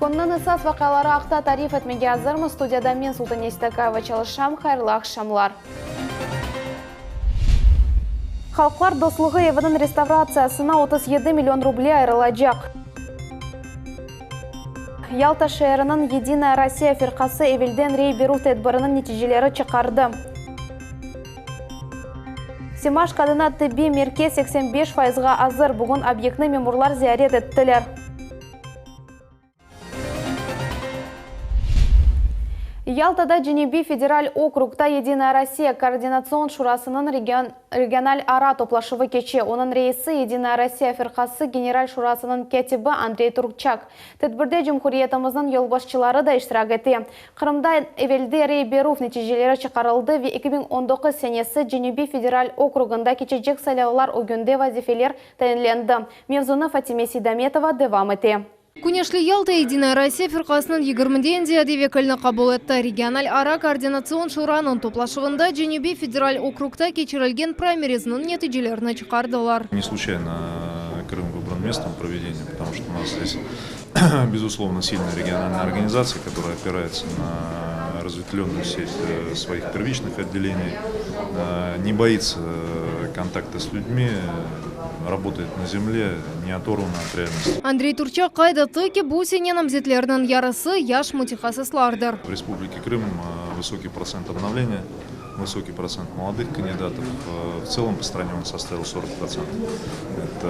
Künniñ esas vaqiaları aqta tarif etmege azırmız. Studiyada men, Sultane Seytakayeva, çalışam. Hayırlı aqşamlar. Halqlar dostluğı eviniñ restavratsiyasına 37 million ruble ayırılacaq. Yalta şeeriniñ Yedinaya Rossiya firqası evelden rey berüv tedbiriniñ neticeleri çıqardı. Semaşko adına tibbiy merkez 85 fayızğa azır, bugün obyektni memurlar ziyaret ettiler. Yaltada Cenübiy federal okrugta Yedinaya Rossiya Koordinatsion şurasınıñ regional ara toplaşuvı keçe. Onıñ reisi, Yedinaya Rossiya firqası General şurasınıñ kâtibi Andrey Turçak. Tedbirde cumhuriyetimizniñ yolbaşçıları da iştirak ete. Qırımda evelde rey berüv neticeleri çıqarıldı ve 2019 senesi Cenübiy federal okrugında keçecek saylavlar ögünde vazifeler tayinlendi. Mevzunı Fatime Seydametova devam ete. Küneşli Yalta Yedinaya Rossiya firqasınıñ yigirmiden ziyade vekilini qabul etti. Regional ara koordinatsion şuranıñ toplaşuvında Cenübiy federal okrugta keçirilgen praymerizniñ neticelerini çıqardılar. Ne случайно Крым выбран местом проведения, потому что у нас здесь, безусловно, сильная региональная организация, которая опирается на разветвленную сеть своих первичных отделений, не боится контакта с людьми, работает на земле, не оторвана от реальности. Andrey Turçak qayd etti ki, bu sene namzetlerniñ yarısı yaş mütehassıslardır. В Республике Крым высокий процент обновления, высокий процент молодых кандидатов. В целом по стране он составил 40%. Это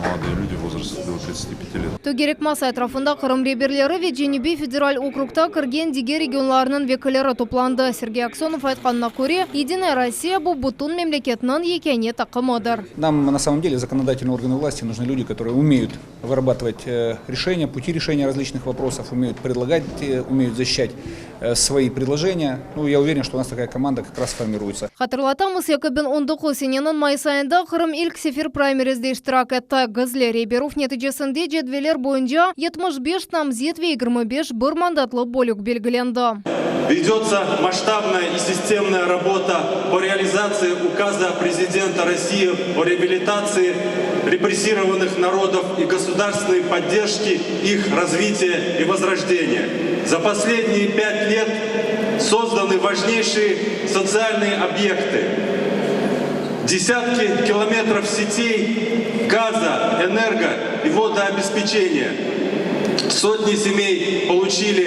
молодые люди в возрасте до 35 лет. Tögerek masa etrafında Qırım reberleri ve Cenübiy federal okrugta kirgen diger regionlarnıñ vekilleri toplandı. Sergey Aksönov aytqanına köre, Yedinaya Rossiya bu bütün memleketniñ yekâne taqımıdır. Нам на самом деле законодательные органы власти нужны люди, которые умеют вырабатывать решения, пути решения различных вопросов, умеют предлагать, умеют защищать свои предложения. Ну, я уверен, что у нас такая команда как раз формируется. Hatırlatamız, 2019 seneniñ mayıs ayında Qırım ilk sefer praymerizde iştirak etti. Gizli rey berüv neticesinde cedveller boyunca 75 namzet ve 25 bir mandatlı bölük belgilendi. Ведется масштабная и системная работа по реализации указа президента России о реабилитации репрессированных народов и государственной поддержке их развития и возрождения. За последние пять лет созданы важнейшие социальные объекты. Десятки километров сетей газа, энерго и водообеспечения. Сотни семей получили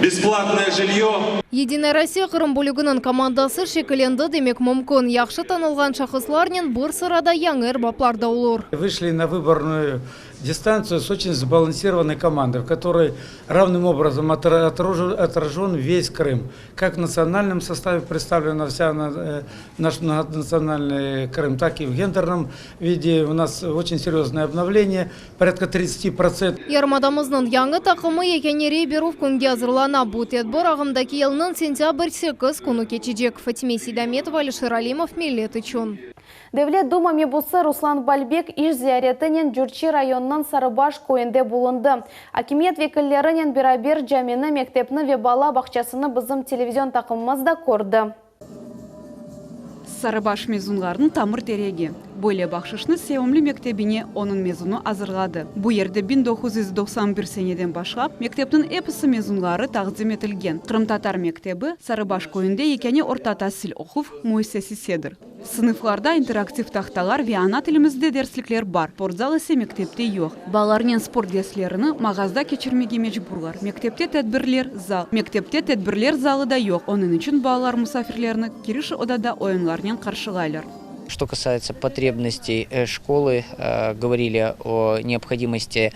бесплатное жилье. Yedinaya Rossiya Qırım bölüginiñ komandası şekillendi demek mümkün. Yahşı tanılğan şahıslarnen bir sırada yañı erbaplar da olur. Вышли на выборную дистанцию с очень сбалансированной командой, в которой равным образом отражен весь Крым. Как в национальном составе представлена вся наш многонациональный Крым, так и в гендерном виде. У нас очень серьезное обновление, порядка 30%. Yarımadamıznıñ yañı taqımı yekâne rey berüv künge azırlana. Bu tedbir ağımdaki yılnıñ sentâbr 8 künü keçecek. Fatime Seydametova, Alişer Alimov, Millet içün. Devlet Duma mebusı Ruslan Balbek iş ziyaretinen Cürçi rayonınıñ Sarıbaş köyünde bulundı. Akimiyet vekillerinen beraber camini, mektepni ve bala bağçasını bizim televizion taqımımız da kördi. Sarıbaş mezunlarnıñ tamır teregi. Böyle bahşışnı sevimli mektebine onıñ mezunı azırladı. Bu yerde 1991 seneden başlap mektepniñ episi mezunları taqdim etilgen. Qırımtatar mektebi, Sarıbaş köyünde yekâne orta tasil oquv müessesisedir. Sınıflarda interaktiv tahtalar ve ana tilimizde derslikler bar, sportzal ise mektepte yoq. Balalarnen sport derslerini mağazda keçirmege mecburlar. Mektepte tedbirler zal Mektepte tedbirler zalı da yoq, onıñ içün balalar musafirlerni kiriş odada oyunlarnen qarşılaylar. Что касается потребностей школы, говорили о необходимости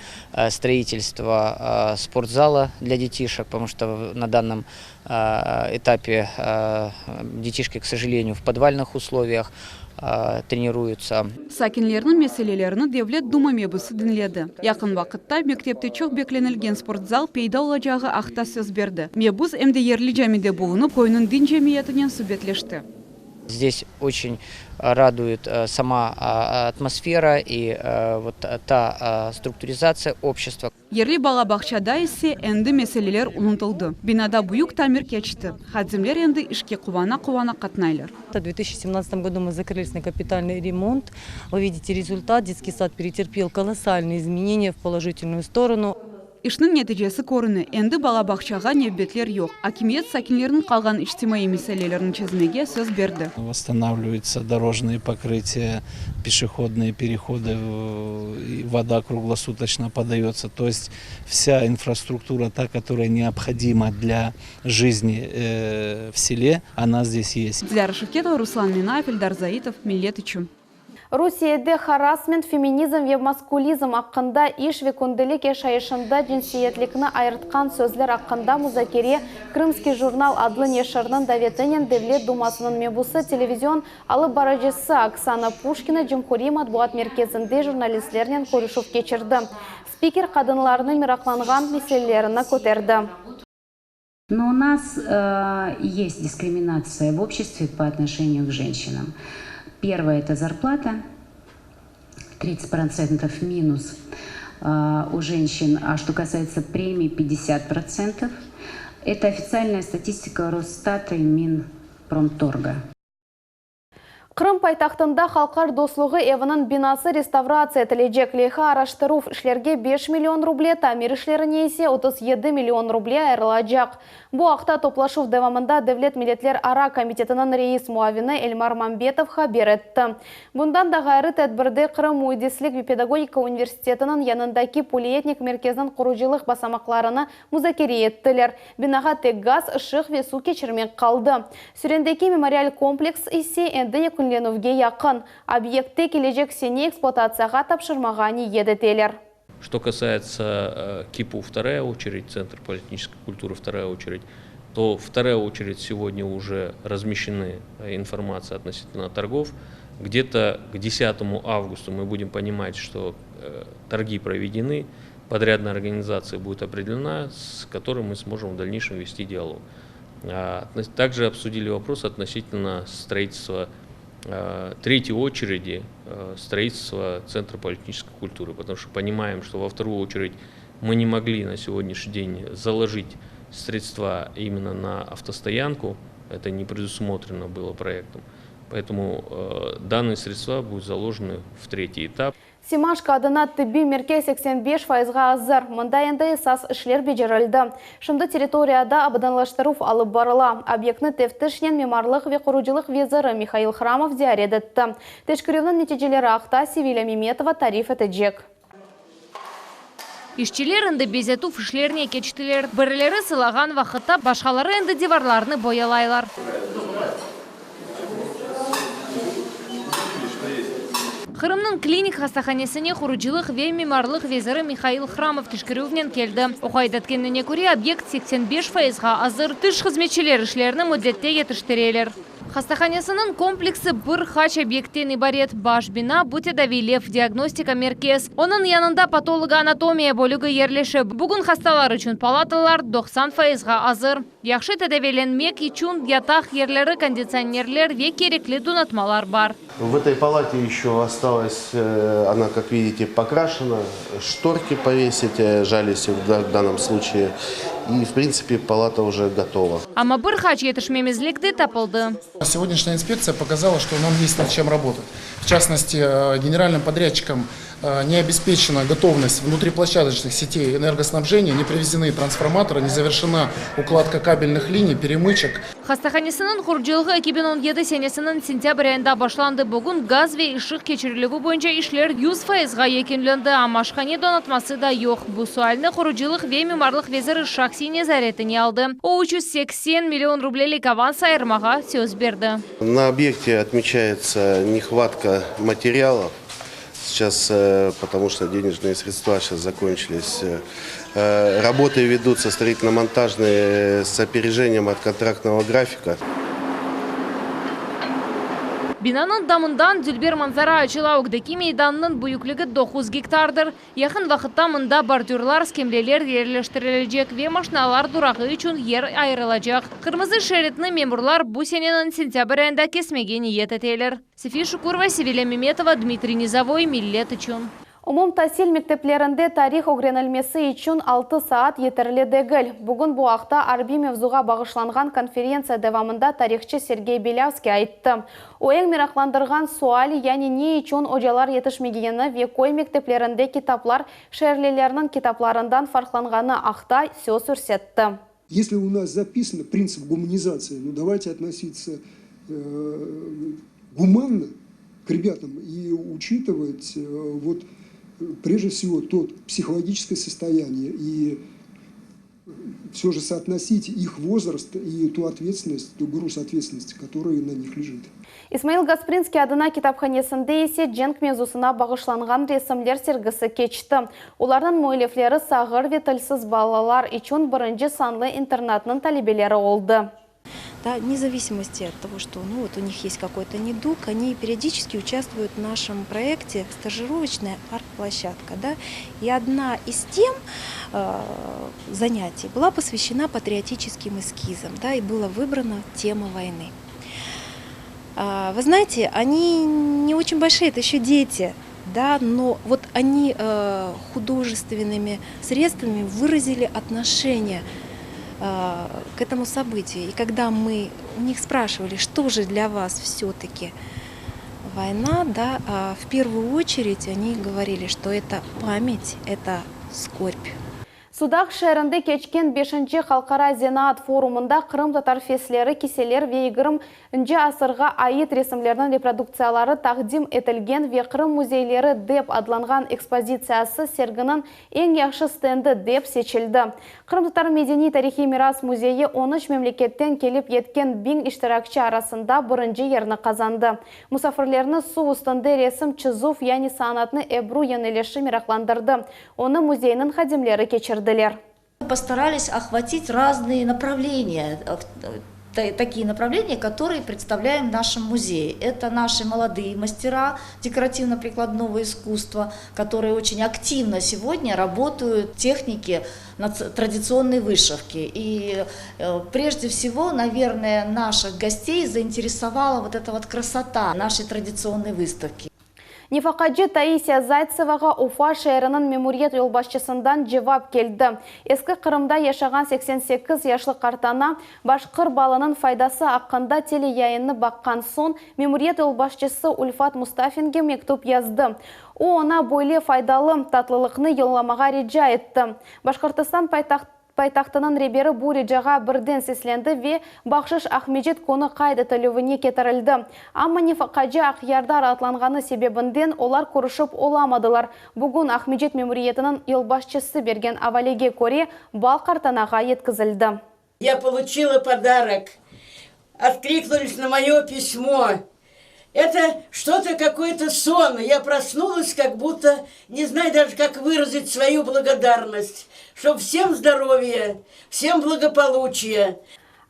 строительства спортзала для детишек, потому что на данном этапе детишки, к сожалению, в подвальных условиях тренируются. Sakinlerniñ meselelerini Devlet Duma mebusı diñledi. Yaqın vaqıtta mektepte çoq beklenilgen sportzal peyda olacağı aqta söz berdi. Mebus em de yerli camide bulunıp, köyniñ din cemiyetinen subetleşti. Здесь очень радует сама атмосфера и вот та структуризация общества. Yerli bala bağçada ise endi meseleler unutıldı. Binada büyük tamir keçti. Hadimler endi işke quvana-quvana qatnaylar. В 2017 году мы закрылись на капитальный ремонт. Вы видите результат. Детский сад претерпел колоссальные изменения в положительную сторону. İşniñ neticesi körüne, endi bala bağçağa nevbetler yoq. Akimiyet sakinlerniñ qalğan içtimaiy meselelerini çezmege söz berdi. Восстанавливаются дорожные покрытия, пешеходные переходы, вода круглосуточно подается. То есть вся инфраструктура, та, которая необходима для жизни в селе, она здесь есть. Dilâra Şevketova, Ruslan Minayev, Eldar Zaitov, Millet içün. Rusiyede harassment, feminizm ve maskulizm aqqında iş ve kündelik yaşayışında cınsiyetlikni ayırtqan sözler aqqında muzakere Krımskiy jurnal adlı neşirniñ davetinen Devlet dumasınıñ mebusı, televizion alıp barıcısı Oksana Puşkina Cumhuriy matbuat merkezinde jurnalistlernen körüşüv keçirdi. Spiker qadınlarnı meraqlanğan meselelerini köterdi. Но у нас есть дискриминация в обществе по отношению к женщинам. Первое – это зарплата, 30% минус у женщин, а что касается премий 50%. Это официальная статистика Росстата и Минпромторга. Qırım paytahtında Halqlar dostluğı eviniñ binası restavratsiya etilecek. Leyha araştıruv işlerge beş million ruble, tamir işlerine ise 37 million ruble ayırılacaq. Bu aqta toplaşuv devamında Devlet milletlerara komitetiniñ reis muavini Elmar Mambetov haber etti. Bundan da ğayrı, tedbirde Qırım müendislik ve pedagogika universitetiniñ yanındaki polietnik merkezniñ qurucılıq basamaqlarını muzakere ettiler. Binağa tek gaz, ışıq ve suv keçirmek qaldı. Sürendeki memorial kompleks ise endi yekünlenüvge yaqın. Obyektte kelecek sene ekspluatatsiyağa tapşırmağa niyet eteler. Что касается КИПУ вторая очередь, Центр политической культуры вторая очередь, то вторая очередь сегодня уже размещены информация относительно торгов. Где-то к 10 августа мы будем понимать, что торги проведены, подрядная организация будет определена, с которой мы сможем в дальнейшем вести диалог. Также обсудили вопрос относительно строительства третьей очереди строительства Центра политической культуры, потому что понимаем, что во вторую очередь мы не могли на сегодняшний день заложить средства именно на автостоянку, это не предусмотрено было проектом, поэтому данные средства будут заложены в третий этап. Semaşko adına tibbiy merkez 85 fayızğa azır. Mında endi esas işler becerildi. Şimdi territoriyada abadanlaştıruv alıp barıla. Obyektni teftişnen mimarlıq ve qurucılıq veziri Mihail Hramov ziyaret etti. Teşkerüvniñ neticeleri aqta Sevilâ Memetova tarif etecek. İşçiler endi bezetüv işlerine keçtiler. Birileri sılağan vaqıtta, başqaları endi divarlarnı boyalaylar. Qırımnıñ klinik hastahanesine qurucılıq ve mimarlıq veziri Mihail Hramov teşkerüvnen keldi. O qayd etkenine köre, obyekt 85 fayızğa azır. Tış hızmetçiler işlerni müddette yetiştireler. Hastahanesiniñ kompleksi bir qaç obyektten ibaret. Baş bina, bu tedaviylev, diagnostika merkez. Onıñ yanında patologoanatomiya bölügi yerleşe. Bugün hastalar içün palatalar 90 fayızğa azır. Yahşı tedaviylenmek içün yataq yerleri, konditsionerler ve kerekli donatmalar bar. В этой палате еще осталось, она, как видите, покрашена, шторки повесить, жалюзи в данном случае. И, в принципе, палата уже готова. Amma bir qaç yetişmemezlik de tapıldı. Сегодняшняя инспекция показала, что нам есть над чем работать. В частности, генеральным подрядчиком не обеспечена готовность внутриплощадочных сетей энергоснабжения, не привезены трансформаторы, не завершена укладка кабельных линий, перемычек. Hastahanesiniñ qurucılığı 2017 senesiniñ sentâbr ayında başlandı. Bugün gaz ve ışıq keçirilüvi boyunca işler 100 fayızğa yekünlendi, amma aşhane donatması da yoq. Bu sualni qurucılıq ve mimarlıq veziri şahsiy nezaretine aldı. O, 380 million rublelik avans ayırmağa söz berdi. На объекте отмечается нехватка материалов. Сейчас, потому что денежные средства сейчас закончились. Работы ведутся строительно-монтажные с опережением от контрактного графика. Binanıñ damından dülber manzara açıla. Ögdeki meydannıñ büyükligi 9 gektardır. Yaqın vaqıtta mında bordürlar, skemleler yerleştirilecek ve maşinalar durağı içün yer ayırılacaq. Qırmızı şeritni memurlar bu seneniñ sentâbr ayında kesmege niyet eteler. Sefiye Şukurova, Sevilâ Memetova, Dmitriy Nizovoy, Millet içün. Umumtasil mekteplerinde tarih ögrenilmesi içün altı saat yeterli degil. Bugün bu aqta arbiy mevzuğa bağışlanğan konferentsiya devamında tarihçı Sergey Belâvskiy ayttı. O, eñ meraqlandırğan sual, yani ne içün ocalar yetişmegeni ve köy mekteplerinde kitaplar şeerlilerniñ kitaplarından farqlanğanı aqta söz yürsetti. Если у нас записано принцип гуманизации, ну давайте относиться гуманно к ребятам и учитывать вот прежде всего то психологическое состояние и все же соотносить их возраст и ту ответственность, ту груз ответственности, который на них лежит. İsmail Gasprinskiy adına kitaphanesinde ise cenk mevzusına bağışlanğan resimler sergisi keçti. Olarnıñ müellifleri sağır ve tilsiz balalar içün birinci sanlı internatnıñ talebeleri oldı. Да, вне зависимости от того, что ну, вот у них есть какой-то недуг, они периодически участвуют в нашем проекте «Стажировочная арт-площадка». Да? И одна из тем э, занятий была посвящена патриотическим эскизам, да, и была выбрана тема войны. А, вы знаете, они не очень большие, это еще дети, да, но вот они э, художественными средствами выразили отношение э, к этому событию. И когда мы у них спрашивали, что же для вас все-таки война, да, а в первую очередь они говорили, что это память, это скорбь. Sudaq şeerinde keçken beşinci Halqara zenaat forumında qırımtatar fesleri, kiseler ve yigirminci asırğa ait resimlerniñ reproduktsiyaları taqdim etilgen ve Qırım müzeyleri dep adlanğan ekspozitsiyası serginiñ eñ yahşı stendi dep seçildi. Qırımtatar medeniy-tarihiy miras müzeyi on üç memleketten kelip yetken biñ iştirakçi arasında birinci yerni qazandı. Musafirlerni suv üstünde resim çizuv, yani sanatnı ebru yönelişi meraqlandırdı. Onı müzeyniñ hadimleri keçirdiler. Постарались охватить разные направления, такие направления, которые представляем в нашем музее. Это наши молодые мастера декоративно-прикладного искусства, которые очень активно сегодня работают в технике традиционной вышивки. И прежде всего, наверное, наших гостей заинтересовала вот эта вот красота нашей традиционной выставки. Nefaqacı Taisiya Zaytsevağa Ufa şeeriniñ memuriyet yolbaşçısından cevap keldi. Eski Qırımda yaşağan 88 yaşlı qartana başqır balınıñ faydası aqqında teleyayınnı baqqan soñ, memuriyet yolbaşçısı Ülfat Mustafinge mektüp yazdı. O, oña böyle faydalı tatlılıqnı yollamağa rica etti. Başqırtistan paytahtınıñ reberi bu ricağa birden seslendi ve bahşış Aqmescit künü qayd etilüvine ketirildi. Amma nefaqacı Aqyarda raatlanğanı sebebinden olar körüşip olamadılar. Bugün Aqmescit memuriyetiniñ yolbaşçısı bergen avalege köre, bal qartanağa yetkizildi. Я получила подарок. Откликнулись на мое письмо. Это что-то, какой-то сон. Я проснулась, как будто не знаю даже, как выразить свою благодарность. Чтоб всем здоровья, всем благополучия.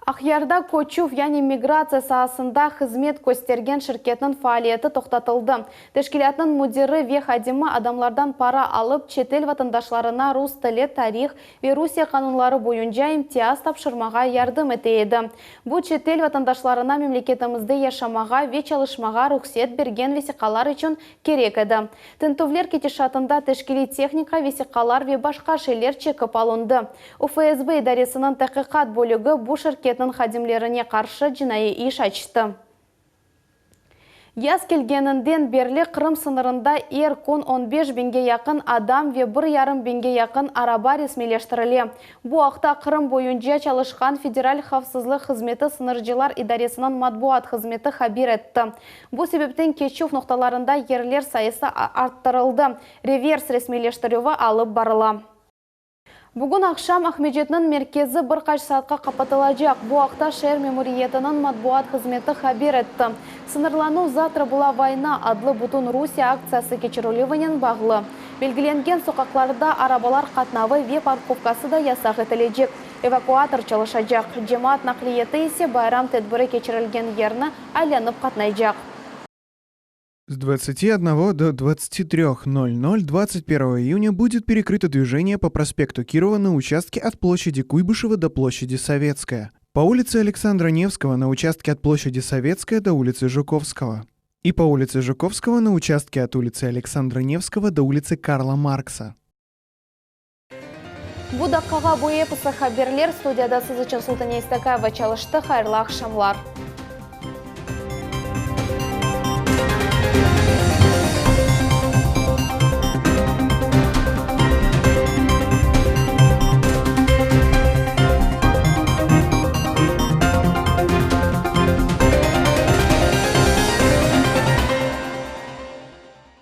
Aqyarda köçüv, yani migratsiya saasında hızmet köstergen şirketniñ faaliyeti toqtatıldı. Teşkilâtnıñ müdiri ve hadimi adamlardan para alıp, çetel vatandaşlarına rus tili, tarih ve Rusiye qanunları boyunca imtiyaz tapşırmağa yardım ete edi. Bu çetel vatandaşlarına memleketimizde yaşamağa ve çalışmağa ruhset bergen vesiqalar içün kerek edi. Tintüvler ketişatında teşkiliy tehnika, vesiqalar ve başqa şeyler çekip alındı. UFSB idaresiniñ taqiqat bölügi bu şirketniñ hadimlerine qarşı cinaiy iş açtı. Yaz kelgeninden berli Qırım sıñırında er kün on beş biñge yaqın adam ve bir yarım biñge yaqın araba resmiyleştirile. Bu aqta Qırım boyunca çalışqan Federal havfsızlıq hızmeti sıñırcılar idaresiniñ matbuat hızmeti haber etti. Bu sebepten keçüv noqtalarında yerler sayısı arttırıldı, revers resmiyleştirüvi alıp barıla. Bugün aqşam Aqmescitniñ merkezi bir qaç saatqa qapatılacaq. Bu aqta şeer memuriyetiniñ matbuat hızmeti haber etti. Sıñırlanuv Zavtra была voyna adlı bütün Rusiye aktsiyası keçirilüvinen bağlı. Belgilengen soqaqlarda arabalar qatnavı ve parkovkası da yasaq etilecek. Evakuator çalışacaq, cemaat naqliyatı ise bayram tedbiri keçirilgen yerni aylanıp qatnaycaq. С 21 до 23.00 21 июня будет перекрыто движение по проспекту Кирова на участке от площади Куйбышева до площади Советская. По улице Александра Невского на участке от площади Советская до улицы Жуковского. И по улице Жуковского на участке от улицы Александра Невского до улицы Карла Маркса. Bu daqqağa bu episi haberler. Studiyada siz içün Sultane İstakayeva çalıştı. Hayırlı aqşamlar.